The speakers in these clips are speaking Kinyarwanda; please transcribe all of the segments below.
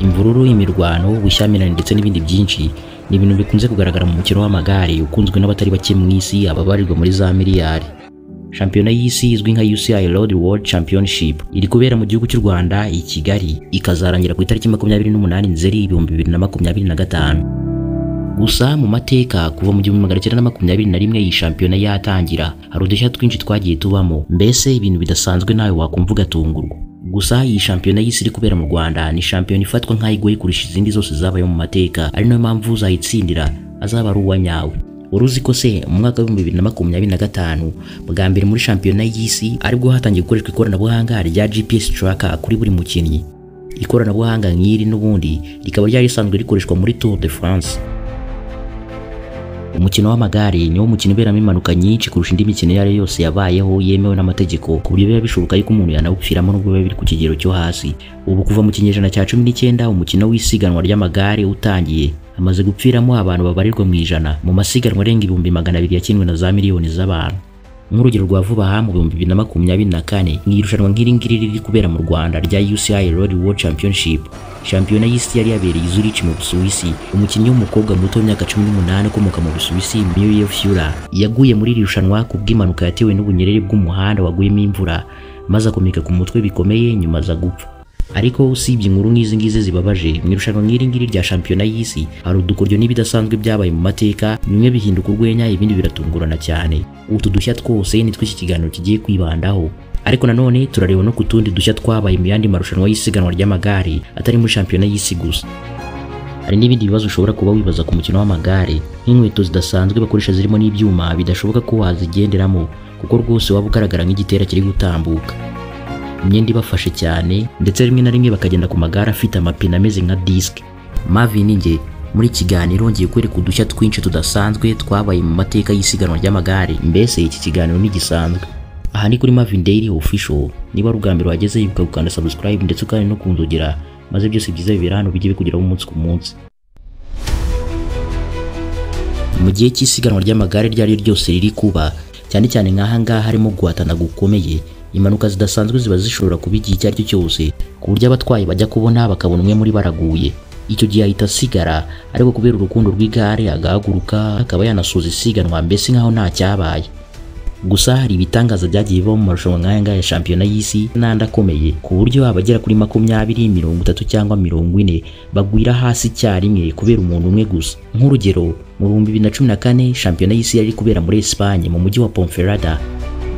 Imvururu, imirwano, ubushyamirane ndetse n'ibindi byinshi ni ibintu bikunze kugaragara mu mukino w'amagare ukunzwe n'abatari bake mu isi, ababarirwa muri za miliyari. Shampiyona y'isi izwi nka UCI Road World Championship iri kubera mu gihugu cy'u Rwanda i Kigali, ikazarangira ku itariki 28 Nzeri 2025. Gusa mu mateka, kuva mu 1921 iyi shampiyona yatangira, hari udushya twinshi twagiye tubamo, mbese ibintu bidasanzwe nawe wakumva ugatungurwa. Gusa iyi shampiyona y'isi iri kubera mu Rwanda ni shampiyona ifatwa nk'aho igoye kurusha izindi zose zabayeho mu mateka, ari nayo mpamvu uzayitsindira azaba ari uwa nyawe. Wari uzi ko se mu mwaka wa 2025 bwa mbere muri shampiyona y'isi aribwo hatangiye gukoreshwa ikoranabuhanga rya GPS tracker kuri buri mukinnyi? Ikoranabuhanga nk'iri n'ubundi rikaba ryari risanzwe rikoreshwa muri Tour de France. Umukino w'amagare niwo mukino uberamo impanuka nyinshi kurusha indi mikino iyo ari yo yose yabayeho yemewe n'amategeko, ku buryo biba bishoboka yuko umuntu yanawupfiramo nubwo biba biri ku kigero cyo hasi. Ubu kuva mu kinyejana cya 19 umukino w'isiganwa ry'amagare utangiye, hamaze gupfiramo abantu babarirwa mu ijana mu masiganwa arenga 200,000 yakinwe na za miliyoni z'abantu. Nk'urugero rwa vuba aha, mu 2024, mu irushanwa nk'iri ngiri riri kubera mu Rwanda rya UCI Road World Championship, shampiyona y'isi yari yabereye i Zurich mu Busuwisi, umukinnyi w'umukobwa muto w'imyaka 18 ukomoka mu Busuwisi, Muriel Furrer, yaguye muri iri rushanwa ku bw'impanuka yatewe n'ubunyereri bw'umuhanda waguyemo imvura, maze akomereka ku mutwe bikomeye, nyuma aza gupfa. Ariko usibye inkuru nk'izi ngizi zibabaje, mu irushanwa nk'iri ngiri rya shampiyona y'isi hari udukoryo n'ibidasanzwe byabaye mu mateka, bimwe bihinduka urwenya, ibindi biratungurana cyane. Utu dushya twose ni tw'iki kiganiro kigiye kwibandaho. Ariko nanone turareba no ku tundi dushya twabaye mu yandi marushanwa y'isiganwa ry'amagare atari muri shampiyona y'isi gusa. Hari n'ibindi bibazo ushobora kuba wibaza ku mukino w'amagare, nk'inkweto zidasanzwe bakoresha zirimo n'ibyuma bidashoboka ko wazigenderamo kuko rwose waba ugaragara nk'igitera kiri gutambuka. Imyenda ibafashe cyane, ndetse rimwe na rimwe bakagenda ku magare afite amapine ameze nka disque. Marvin nge muri kiganiro ngiye kwereka udushya twinshi tudasanzwe twabaye mu mateka y'isiganwa ry'amagare, mbese iki kiganiro ntigisanzwe. Aha ni kuri Marvin Daily Official. Niba ari ubwa mbere wageze, ibuka gukanda subscribe ndetse kandi no kunzogera, maze byose byiza bibera hano bijye bikugeraho umunsi ku munsi. Mu gihe cy'isiganwa ry'amagare iryo ari ryo ryose riri kuba, cyane cyane nk'aha ngaha harimo guhatana gukomeye, impanuka zidasanzwe ziba zishobora kuba igihe icyo ari cyo cyose, ku buryo abatwaye bajya kubona bakabona umwe muri baraguye. Icyo gihe ahita asigara, ariko kubera urukundo rw'igare agahaguruka, akaba yanasoza isiganwa mbese nkaho nta cyabaye. Gusa hari ibitangaza byagiye bibaho mu marushanwa nk'aya ngaya ya shampiyona y'isi n'andi akomeye, ku buryo abagera kuri 20, 30 cyangwa 40 bagwira hasi icyarimwe kubera umuntu umwe gusa. Nk'urugero, mu 2014 shampiyona y'isi yari kubera muri Espagne mu mujyi wa Ponferrada,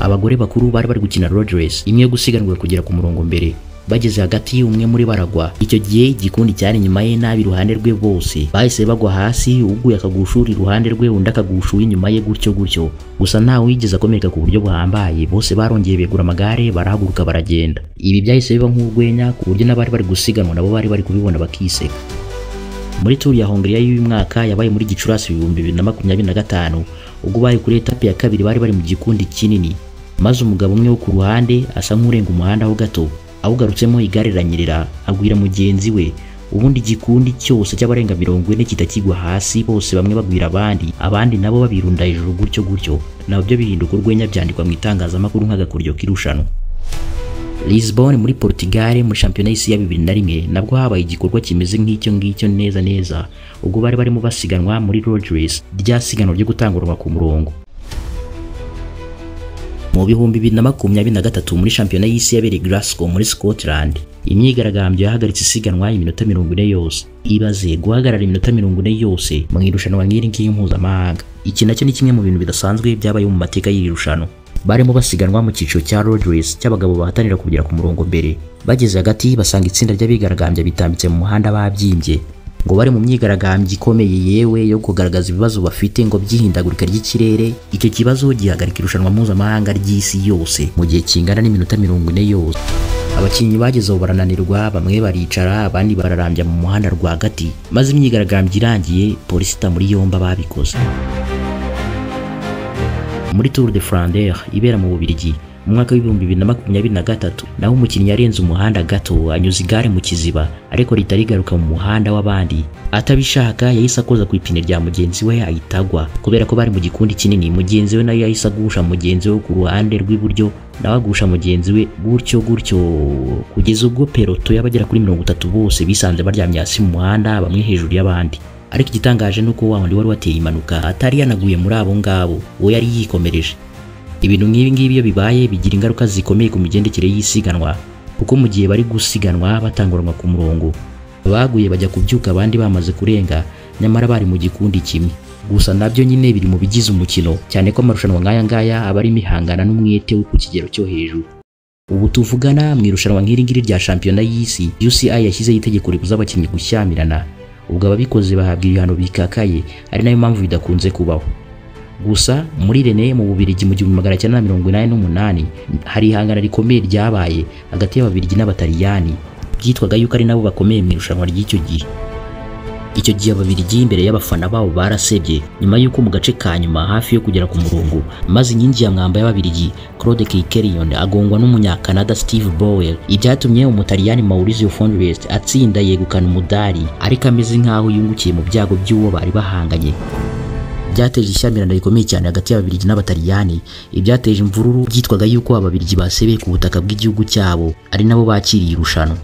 abagore bakuru bari bari gukina road race imwe yo gusiganwa kugera ku murongo mbere. Bageze hagati umwe muri baragwa. Icyo gihe igikundi cyari inyuma ye nabi iruhande rwe bose bahise bagwa hasi, uguye akagushura iruhande rwe, undi akagushura inyuma ye, gutyo gutyo. Gusa ntawe wigeze akomereka ku buryo buhambaye, bose barongeye begura amagare barahaguruka baragenda. Ibi byahise biba nk'urwenya, ku buryo n'abari bari gusiganwa nabo bari bari kubibona bakiseka. Muri Tour ya Hongria y'uyu mwaka yabaye muri Gicurasi 2025, ubwo bari kuri etape ya kabiri bari bari mu gikundi kinini, maze umugabo umwe wo ku ruhande asa nk'urenga umuhanda ho gato, awugarutsemo igare riranyerera agwira mugenzi we. Ubundi igikundi cyose cy'abarenga 40 kitakigwa hasi, bose bamwe bagwira abandi, abandi nabo babirunda hejuru gutyo gutyo, nabyo bihinduka urwenya byandikwa mu itangazamakuru nk'agakoryo k'irushanwa. Lisbon muri Portugal muri shampiyona y'isi ya 2001 nabwo habaye igikorwa kimeze nk'icyo ngicyo neza neza, ubwo bari barimo basiganwa muri road race, rya siganwa ryo gutanguranwa ku murongo. Mu 2023 muri shampiyona y'isi yabereye Glasgow muri Scotland, imyigaragambyo yahagaritse isiganwa iminota 40 yose. Ibaze guhagarara iminota 40 yose mu irushanwa nk'iri ngiri mpuzamahanga. Iki nacyo ni kimwe mu bintu bidasanzwe byabaye mu mateka y'iri rushanwa. Barimo basiganwa mu cyiciro cya road race cy'abagabo bahatanira kugera ku murongo mbere. Bageze hagati basanga itsinda ry'abigaragambya bitambitse mu muhanda babyimbye, ngo bari mu myigaragambyo ikomeye yewe yo kugaragaza ibibazo bafite ngo by'ihindagurika ry'ikirere. Icyo kibazo gihagarika irushanwa mpuzamahanga ry'isi yose mu gihe kingana n'iminota 40 yose. Abakinnyi bageze aho barananirwa, bamwe baricara abandi bararambya mu muhanda rwagati, maze imyigaragambyo irangiye polisi ita muri yombi ababikoze. Muri Tour de Flandre ibera mu Bubiligi Mu mwaka w'2023 naho umukinnyi yarenze umuhanda gato anyuza igare mu kiziba, ariko rihita rigaruka mu muhanda w'abandi. Atabishaka yahise akoza ku ipine rya mugenzi we ahita agwa. Kubera ko bari mu gikundi kinini, mugenzi we nawe yahise agusha mugenzi we ku ruhande rw'iburyo, nawe agusha mugenzi we, gutyo gutyo kugeza ubwo peloton y'abagera kuri 30 bose bisanze baryamye hasi mu muhanda, bamwe hejuru y'abandi. Ariko igitangaje nuko wa wundi wari wateye impanuka atari yanaguye muri abo ngabo, uwo yari yikomereje. Ibintu nk'ibi ngibi iyo bibaye bigira ingaruka zikomeye ku migendekere y'isiganwa, kuko mu gihe bari gusiganwa batanguranwa ku murongo, baguye bajya kubyuka abandi bamaze kurenga, nyamara bari mu gikundi kimwe. Gusa nabyo nyine biri mu bigize umukino, cyane ko amarushanwa nk'aya ngaya aba ari imihangana n'umwete wo ku kigero cyo hejuru. Ubu tuvugana mu irushanwa nk'iri ngiri rya shampiyona y'isi, UCI yashyizeho itegeko ribuza abakinnyi gushyamirana, ubwo ababikoze bahabwa ibihano bikakaye, ari nayo mpamvu bidakunze kubaho. Gusa muri Rennes mu Bubiligi mu 1988 hari ihangana rikomeye ryabaye hagati y'Ababiligi n'Abataliyani, byitwaga yuko ari nabo bakomeye mu irushanwa ry'icyo gihe. Icyo gihe Ababiligi imbere y'abafana babo barasebye nyuma y'uko mu gace ka nyuma hafi yo kugera ku murongo, maze inkingi ya mwamba y'Ababiligi Claude Criquielion agongwa n'umunyakanada Steve Bauer, ibyatumye Umutaliyani Maurizio Fondriest atsinda yegukana umudari, ariko ameze nk'aho yungukiye mu byago by'uwo bari bahanganye. Byateje ishyamirana rikomeye cyane hagati y'Ababiligi n'Abataliyani, ibyateje imvururu byitwaga yuko Ababiligi basebeye ku butaka bw'igihugu cyabo, ari nabo bakiriye irushanwa.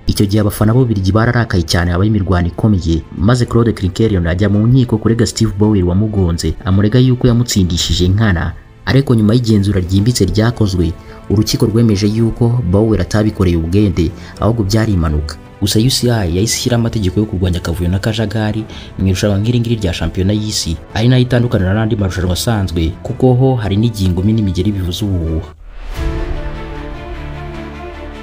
Icyo gihe abafana b'Ababiligi bararakaye cyane, habaho imirwano ikomeye, maze Claude Criquielion ajya mu nkiko kurega Steve Bauer wamugonze, amurega yuko yamutsindishije nkana. Ariko nyuma y'igenzura ryimbitse ryakozwe, urukiko rwemeje yuko Bauer atabikoreye ubwende, ahubwo byari impanuka. Gusa UCI yahise ishyira amategeko yo kurwanya akavuyo n'akajagari mu irushanwa nk'iri ngiri rya shampiyona y'isi, ari nayo itandukanira n'andi marushanwa asanzwe, kuko ho hari n'igingumi n'imigeri bivuza ubuhuha.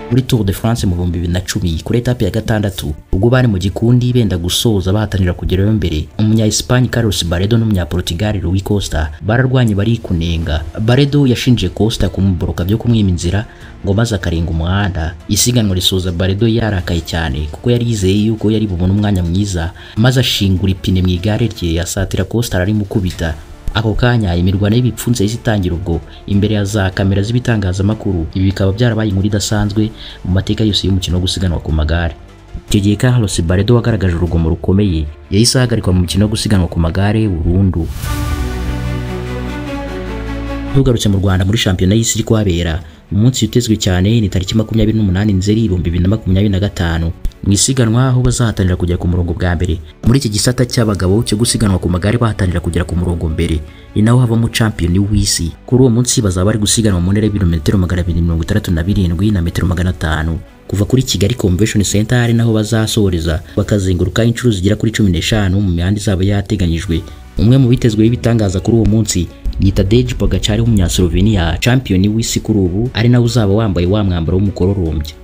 Muri Tour de France mu 2010 kuri etape ya 6, ubwo bari mu gikundi benda gusoza bahatanira kugerayo mbere, umunya Espagne Carlos Barredo n'umunya Portugal Rui Costa bararwanye bari kunenga. Barredo yashinje Costa kumuboroka byo kumwima inzira ngo maze akarenga umuhanda. Isiganwa risoza Barredo yarakaye cyane kuko yari yizeye yuko yari bubone umwanya mwiza, maze ashingura ipine mu igare rye asatira Costa ararimukubita. Ako kanya imirwano y'ibipfunsi yahise itangira ubwo imbere ya za kamera z'ibitangazamakuru. Ibi bikaba byarabaye inkuru idasanzwe mu mateka yose y'umukino wo gusiganwa ku magare. Icyo gihe Carlos Barredo wagaragaje urugomo rukomeye yahise ahagarikwa mu mukino wo gusiganwa ku magare burundu. Tugarutse mu Rwanda muri shampiyona y'isi iri kuhabera, umunsi utezwe cyane ni tariki 28 Nzeri 2025 mu isiganwa aho bazahatanira kugera ku murongo bwa mbere. Muri iki gisata cy'abagabo cyo gusiganwa ku magare bahatanira kugera ku murongo mbere, ni naho havamo champion w'isi. Kuri uwo munsi bazaba bari gusiganwa mu ntera y'ibirometero 267 na metero 500 kuva kuri Kigali Convention Center, ari naho bazasoreza, bakazenguruka inshuro zigera kuri 15 mu mihanda izaba yateganyijwe. Umwe mu bitezweho ibitangaza kuri uwo munsi ni Tadej Pogacar w'umunya-Slovenia, champion w'isi kuri ubu, ari nawe uzaba wambaye wa mwambaro w'umukororombya.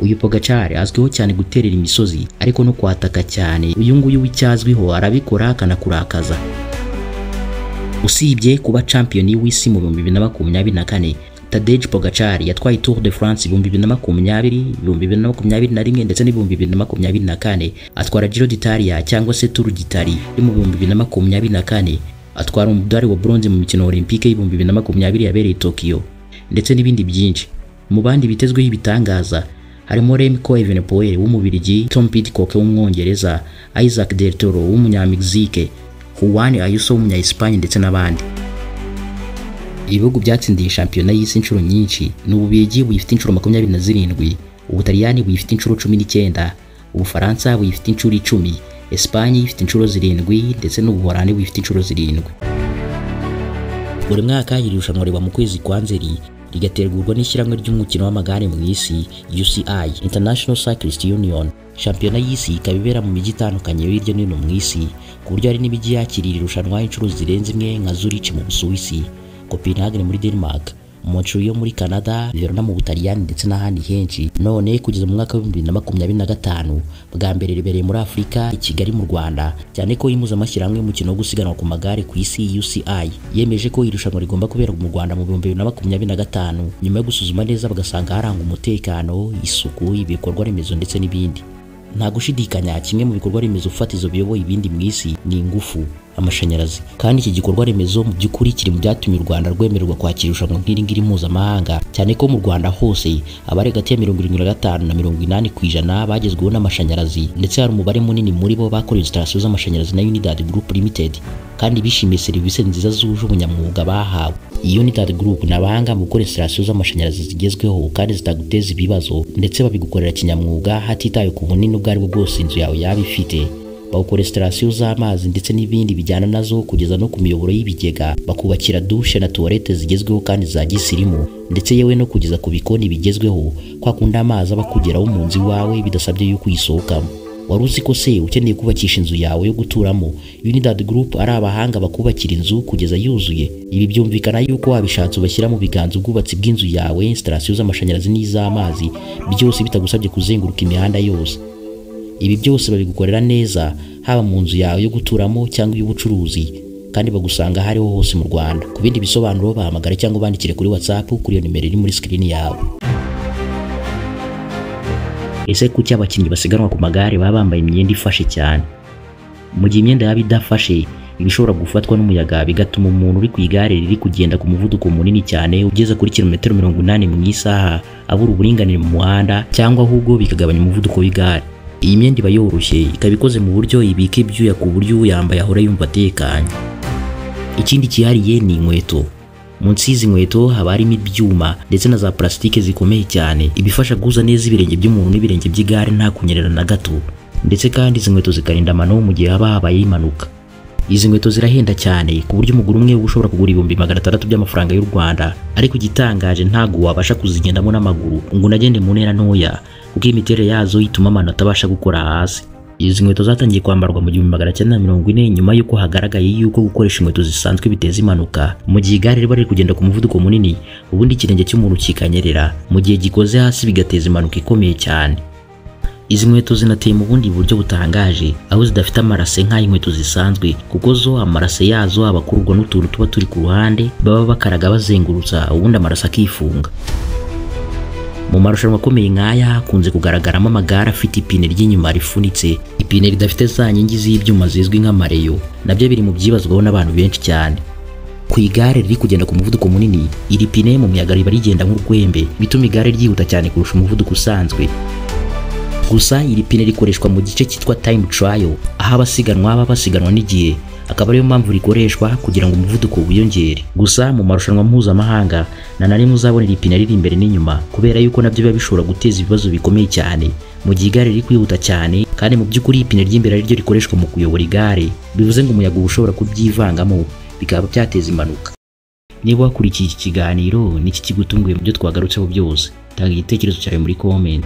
Uyu Pogacar azwiho cyane guterera imisozi ariko no kwataka cyane. Uyu nguyu w'icyazwiho arabikora akanakurakaza. Usibye kuba champion w'isi mu 2024, Tadej Pogacar yatwaye Tour de France 2020, 2021 ndetse n'2024, atwara Giro d'Italia cyangwa se Tour d'Italie mu 2024, atwara umudari wa bronze mu mikino olympique y'2020 yabereye Tokyo, ndetse n'ibindi byinshi. Mu bandi bitezweho ibitangaza harimo Remco Evenepoel w'Umubirigi, Tom Pidcock w'Umwongereza, Isaac Del Toro w'Umunyamegizike, Juan Ayuso w'Umunya-Espagne ndetse n'abandi. Ibihugu byatsindiye shampiyona y'isi inshuro nyinshi ni Ububiligi buyifite inshuro 27, Ubutaliyani buyifite inshuro 19, Ubufaransa buyifite inshuro 10, Espagne ifite inshuro 7 ndetse n'Ubuholandi buyifite inshuro 7. Buri mwaka iri rushanwa riba mu kwezi kwa Nzeri, rigategurwa n'ishyirahamwe ry'umukino w'amagare mu isi UCI, International Cyclist Union. Shampiyona y'isi ikaba ibera mu mijyi itandukanye hirya no hino mu isi, ku buryo hari n'imijyi yakiriye irushanwa inshuro zirenze imwe nka Zurich mu Busuwisi, Copenhagen muri Denmark, Montreal muri Canada, Verona mu Butaliyani ndetse n'ahandi henshi. None kugeza mu mwaka wa 2025 bwa mbere ribereye muri Afurika, i Kigali mu Rwanda, cyane ko impuzamashyirahamwe y'umukino wo gusiganwa ku magare ku isi UCI yemeje ko irushanwa rigomba kubera mu Rwanda mu 2025, nyuma yo gusuzuma neza bagasanga harangwa umutekano, isuku, ibikorwa remezo ndetse n'ibindi. Nta gushidikanya, kimwe mu bikorwa remezo fatizo biyoboye ibindi mu isi ni ingufu. Amashanyarazi. Kandi iki gikorwa remezo mu by'ukuri kiri mu byatumye u Rwanda rwemererwa kwakira irushanwa nk'iri ngiri mpuzamahanga, cyane ko mu Rwanda hose abari hagati ya 75 na 80% bagezweho n'amashanyarazi, ndetse hari umubare munini muri bo bakorewe installation z'amashanyarazi na Unidad Group Limited, kandi bishimiye serivisi nziza zuje ubunyamwuga bahawe. Unidad Group ni abahanga mu gukora installation z'amashanyarazi zigezweho kandi zitaguteza ibibazo, ndetse babigukorera kinyamwuga hatitawe ku bunini ubwo aribwo bwose inzu yawe yaba ifite. Bawukora installation z'amazi ndetse n'ibindi bijyana nazo kugeza no ku miyoboro y'ibigega, bakubakira dushe na toilette zigezweho kandi za gisirimu, ndetse yewe no kugeza ku bikoni bigezweho kwa kundi amazi aba akugeraho mu nzu iwawe bidasabye yuko uyisohokamo. Wari uzi ko se ukeneye kubakisha inzu yawe yo guturamo, Unidad Group ari abahanga bakubakira inzu kugeza yuzuye? Ibi byumvikana yuko wabishatse ubashyira mu biganza ubwubatsi bw'inzu yawe, installation z'amashanyarazi n'iz'amazi, byose bitagusabye kuzenguruka imihanda yose. Ibi byose babigukorera neza, haba mu nzu yawe yo guturamo cyangwa iy'ubucuruzi, kandi bagusanga hariho hose mu Rwanda. Ku bindi bisobanuro bahamagara cyangwa bandikire kuri WhatsApp kuri iyo nimero iri muri screen yawe. Ese kuki abakinnyi basiganwa ku magare baba bambaye imyenda ifashe cyane? Mu gihe imyenda yaba idafashe, iba ishobora gufatwa n'umuyaga bigatuma umuntu uri ku igare riri kugenda ku muvuduko munini cyane ugeze kuri kilometero 80 mu isaha abura uburinganire mu muhanda, cyangwa ahubwo bikagabanya umuvuduko w'igare. Iyi myenda iba yoroshye, ikaba ikoze mu buryo ibika ibyuya ku buryo uyambaye ahora yumva atekanye. Ikindi cyihariye ni inkweto. Munsi y'izi nkweto haba harimo ibyuma ndetse na za plastique zikomeye cyane, ibifasha guhuza neza ibirenge by'umuntu n'ibirenge by'igare nta kunyerera na gato. Ndetse kandi izi nkweto zikarinda amano mu gihe haba habaye impanuka. Izi nkweto zirahenda cyane ku buryo umugura umwe ushobora kugura 600,000 by'amafaranga y'u Rwanda, ariko igitangaje ntago wabasha kuzigendamo n'amaguru ngo unagende mu ntera ntoya, kuko imiterere yazo ituma amano atabasha gukora hasi. Izi nkweto zatangiye kwambarwa mu 1940 nyuma y'uko hagaragaye yuko gukoresha inkweto zisanzwe biteza impanuka. Mu gihe igare riba riri kugenda ku muvuduko munini, ubundi ikirenge cy'umuntu kikanyerera mu gihe gikoze hasi bigateza impanuka ikomeye cyane. Izi nkweto zinateye mu bundi buryo butangaje, aho zidafite amarase nk'ay'inkweto zisanzwe, kuko zo amarase yazo aba akururwa n'utuntu tuba turi ku ruhande baba bakaraga bazengurutsa, ubundi amarase akifunga. Mu marushanwa akomeye nk'aya hakunze kugaragaramo amagare afite ipine ry'inyuma rifunitse, ipine ridafite za nkingi z'ibyuma zizwi nk'amareyo, nabyo biri mu byibazwaho n'abantu benshi cyane. Ku igare riri kugenda ku muvuduko munini, iri pine mu muyaga riba rigenda nk'urwembe, bituma igare ryihuta cyane kurusha umuvuduko usanzwe. Gusa iri pine rikoreshwa mu gice cyitwa time trial, aho abasiganwa baba basiganwa n'igihe, akaba ariyo mpamvu rikoreshwa kugira ngo umuvuduko wiyongere. Gusa mu marushanwa mpuzamahanga nta na rimwe uzabona iri pine riri imbere n'inyuma, kubera yuko nabyo biba bishobora guteza ibibazo bikomeye cyane mu gihe igare riri kwihuta cyane, kandi mu by'ukuri ipine ry'imbere ari ryo rikoreshwa mu kuyobora igare, bivuze ngo umuyaga uba ushobora kubyivangamo bikaba byateza impanuka. Niba wakurikiye iki kiganiro, niki kigutunguye mu byo twagarutseho byose? Tanga igitekerezo cyawe muri comment.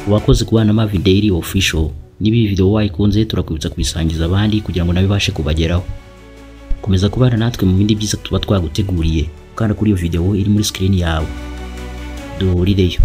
Wakoze kubana na Mavin Daily Official. Niba iyi video wayikunze, turakwibutsa kubisangiza abandi kugira ngo nabe bashe kubageraho. Komeza kubana natwe mu bindi byiza tuba twaguteguriye. Kandi kuri iyo video iri muri screen yawe. Duhurireyo.